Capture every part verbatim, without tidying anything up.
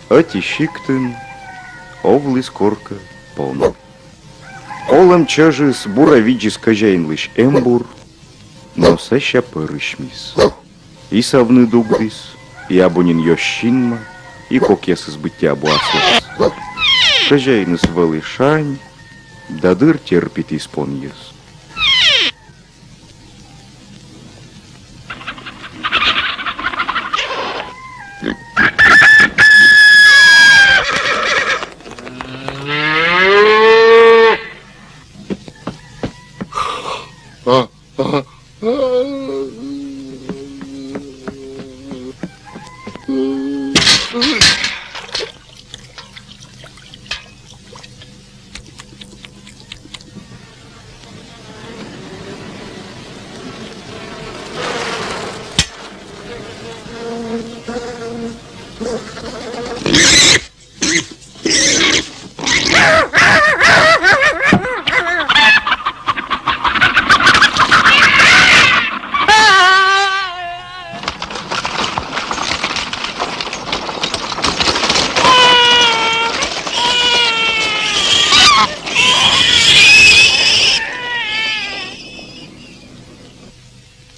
Ӧти сиктын овліс коркӧ пон. Олӧм чӧжыс бура видзис кӧзяинлысь эмбур, но сэсся пӧрысьмис. И сӧвны дугдіс, и абу нин ёсь синмӧ, и кокъясыс быттьӧ абу аслас. Кӧзяиныс вӧлі шань да дыр терпитіс понйӧс.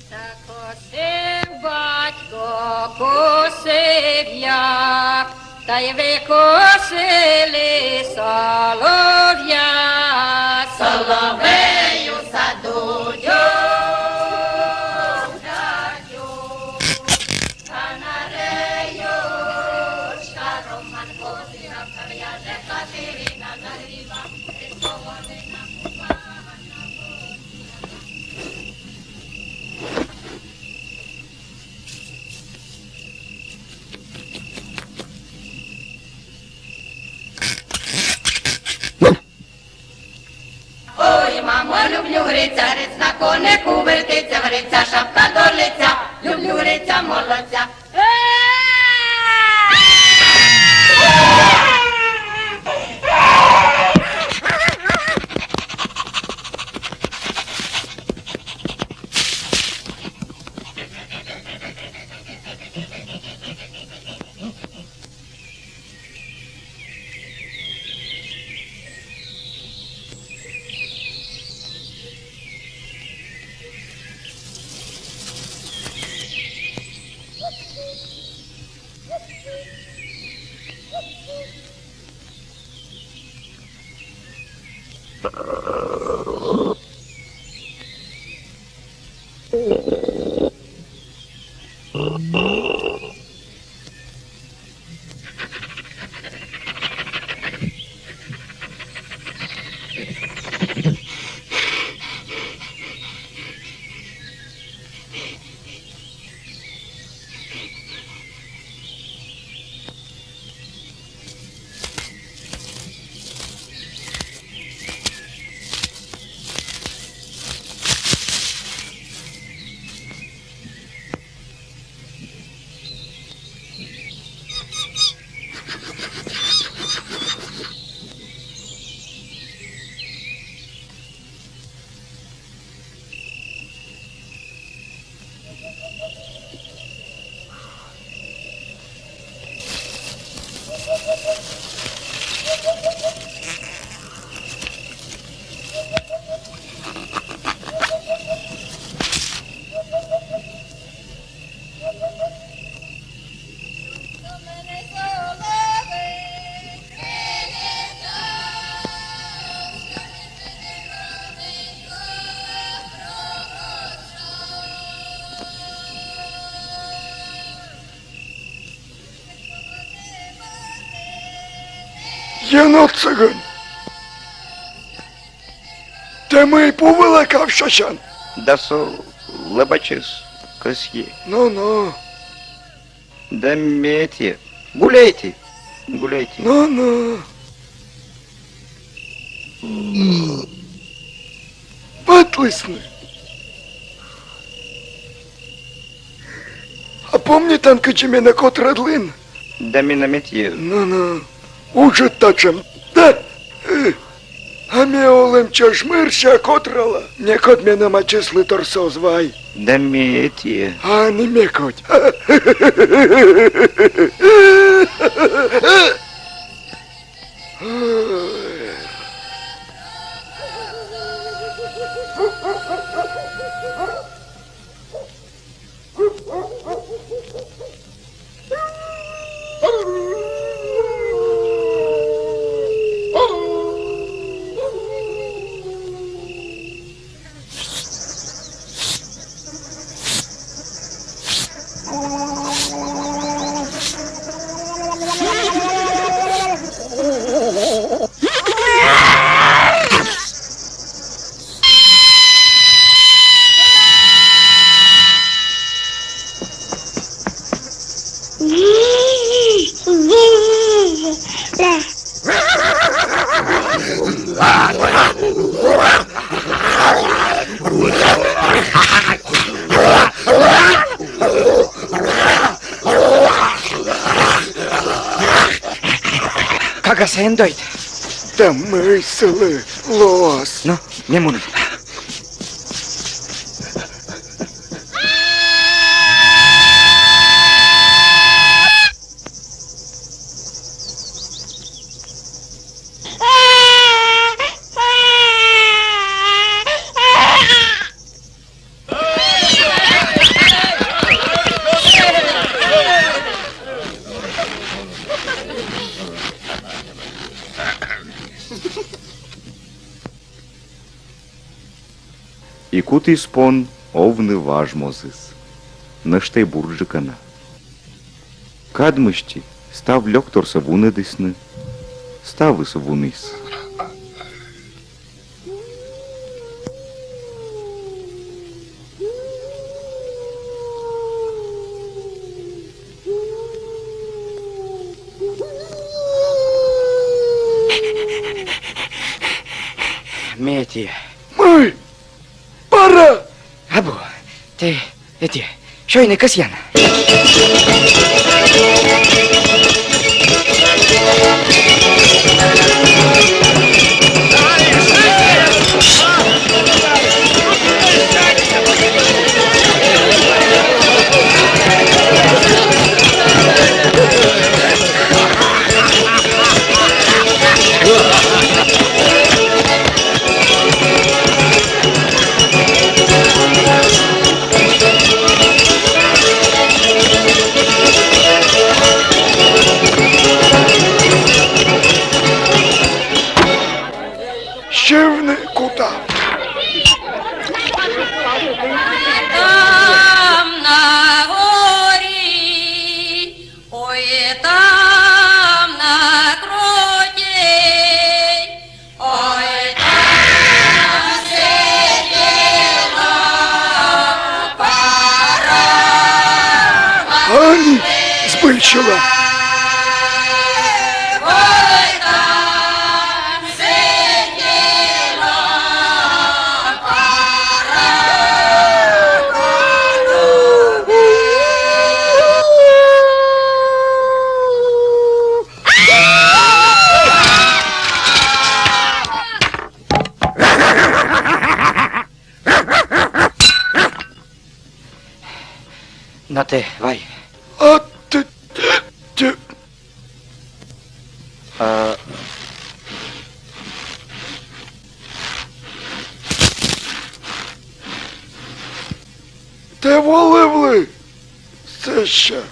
Та косив батько, косив я, та й викосили солов'я. Соловею саду дюк-дюк, канарею шкаром манкосина, та в'яже Катерина на гріба, Христоводина купа. Ой, мамо, люблю гриця, гриць на конику вертиться, гриця шапка до лиця, люблю гриця молодця. Енот цыган! Тэ мый пу вылӧ кавшасян? Да со лэбачыс кӧсйи. Но-но. Да ме этійӧ. Гуляйте. Гуляйте. Но-но. Пӧтлісны. А помнитан, кыдзи менӧ котрӧдлін? Да ме на этійӧ. Но-но. Уджыд татшӧм. Да. Э. А ме олӧм чӧж мырся котрала. Некод менӧ ачыслы торсӧ оз вай. Да ме этійӧ. А ӧні ме кодь. Кагаса эндойт. Да мый сылы лоас. Ну, ме муна. И кутіс пон овны важ мозыс. Нӧшта бурджыка на. Кад мысти став лёкторсӧ вунӧдісны, ставыс вуніс. Ме ті. Мый? Бара! Абу, тэ эті, сёйны кӧсъян. Сьывны кута. Там на горі, ой, там на круті, ой, там сиділа пара. Ани збыльчила. Ой, там сиділа пара. Но тэ вай. А тэ, тэ, а, тэ волывлы сэсся.